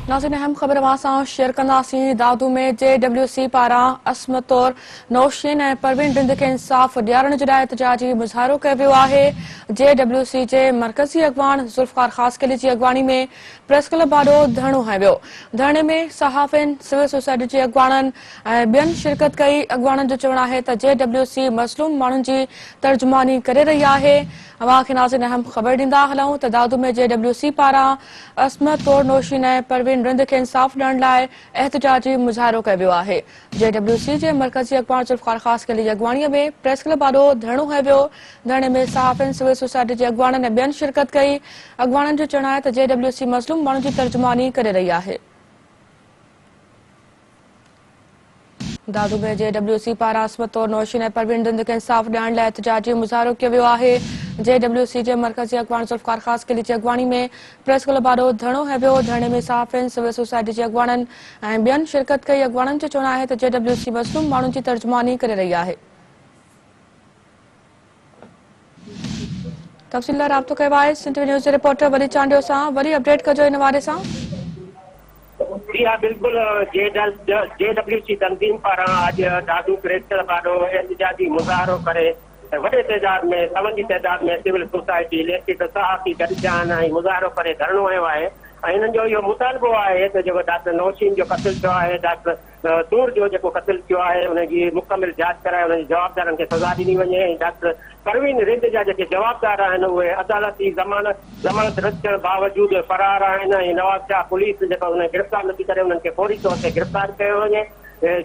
ناظرين اهم خبر اوهان سان شيئر ڪنداسين دادو ۾ جي ڊبليو سي پاران عصمت طور نوشين ۽ پروين رند کي انصاف ڏيارڻ جي لاء احتجاجي مظاهرو ڪيو ويو آهي جي ڊبليو سي جي مرڪزي اڳواڻ ذوالفقار خاصخيلي جي اڳواڻي ۾ پريس ڪلب آڏو ڌرڻو هنيو ويو ڌرڻي ۾ صحافين سول سوسائٽي جي اڳواڻن ۽ ٻين شرڪت ڪئي اڳواڻن جو چوڻ آهي ته جي ڊبليو سي مظلوم ماڻهن جي ترجماني ڪري رهي آهي اوهان کي ناظرين اهم خبر ڏيندا هلون ته دادو ۾ جي ڊبليو سي پاران عصمت طور نوشين ۽ پروين رند کي انصاف ڏيڻ لاء احتجاجي مظاهرو ڪيو ويو آهي. جي ڊبليو سي جي مرڪزي اڳواڻ ذوالفقار خاصخيلي جي اڳواڻي ۾ پريس ڪلب آڏو ڌرڻو هنيو ويو. ڌرڻي ۾ صحافين، سول سوسائٽي جي اڳواڻن ۽ ٻين شرڪت ڪئي. اڳواڻن جو چوڻ آهي ته جي ڊبليو سي مظلوم ماڻهن جي ترجماني ڪري رهي آهي. دادو ۾ جي ڊبليو سي پاران عصمت طور نوشين ۽ پروين رند کي انصاف ڏيارڻ لاء احتجاجي مظاهرو ڪيو ويو آهي. جي ڊبليو سي جي مرڪزي اڳواڻ ذوالفقار خاصخيلي جي اڳواڻي ۾ پريس ڪلب آڏو ڌرڻو هنيو ويو. ڌرڻي ۾ صحافين، سول سوسائٽي جي اڳواڻن ۽ ٻين شرڪت ڪئي. اڳواڻن جو چوڻ آهي ته جي ڊبليو سي مظلوم ماڻهن جي ترجماني ڪري رهي آهي. تفصيل لاء رابطو ڪيو آهي سنڌ ٽي وي نيوز جي رپورٽر ولي چانڊيو سان ولي اپڊيٽ ڪجو ان حوالي سان. جي ها بلڪل جي ڊبليو سي تنظيم پاران اڄ دادو پريس ڪلب آڏو احتجاجي مظاهرو ڪري وڏي تعداد ۾ سون جي تعداد ۾ سول سوسائٽي ليکڪ صحافي گڏ ٿيا آهن ۽ مظاهرو ڪري ڌرڻو هنيو آهي ۽ هنن جو اهو مطالبو آهي ته جيڪو ڊاڪٽر نوشين جو قتل ٿيو آهي ڊاڪٽر طور جو جيڪو قتل ٿيو آهي ان جي مڪمل جاچ ڪرائي انهن جي جوابدارن کي سزا ڏني وڃي ۽ ڊاڪٽر پروين رند جا جيڪي جوابدار آهن اهي عدالتي ضمانت ضمانت رد ٿيڻ باوجود فرار آهن ۽ نوابشاهه پوليس جيڪا انهن کي گرفتار نٿي ڪري انهن کي فوري طور تي گرفتار ڪيو وڃي.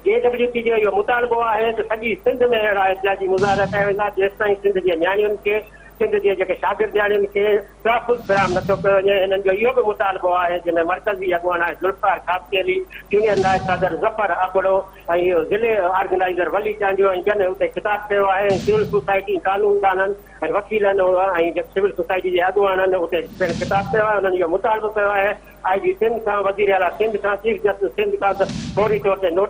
جي ڊبليو سي جو اهو مطالبو آهي ته سڄي سنڌ ۾ اهڙا احتجاجي مظاهرا ڪيا ويندا جيستائين سنڌ جي نياڻين کي سنڌ جي جيڪي شاگردياڻين کي تحفظ فراهم نٿو ڪيو وڃي، هنن جو اهو به مطالبو آهي جنهن ۾ مرڪزي اڳواڻ آهي ذوالفقار خاصخيلي، سينيئر نائب صدر ظفر ابڙو ۽ ضلعي آرگنائيزر ولي چانڊيو ۽ ٻين اتي خطاب ڪيو آهي ۽ سول سوسائٽي قانوندانن ۽ وڪيلن ۽ سول سوسائٽي جي اڳواڻن اتي پڻ خطاب ڪيو آهي انهن اهو مطالبو ڪيو آهي آء جي سنڌ کان وزيراعليٰ سنڌ کان چيف جسٽس سنڌ کان ته فوري طور تي نوٽيس.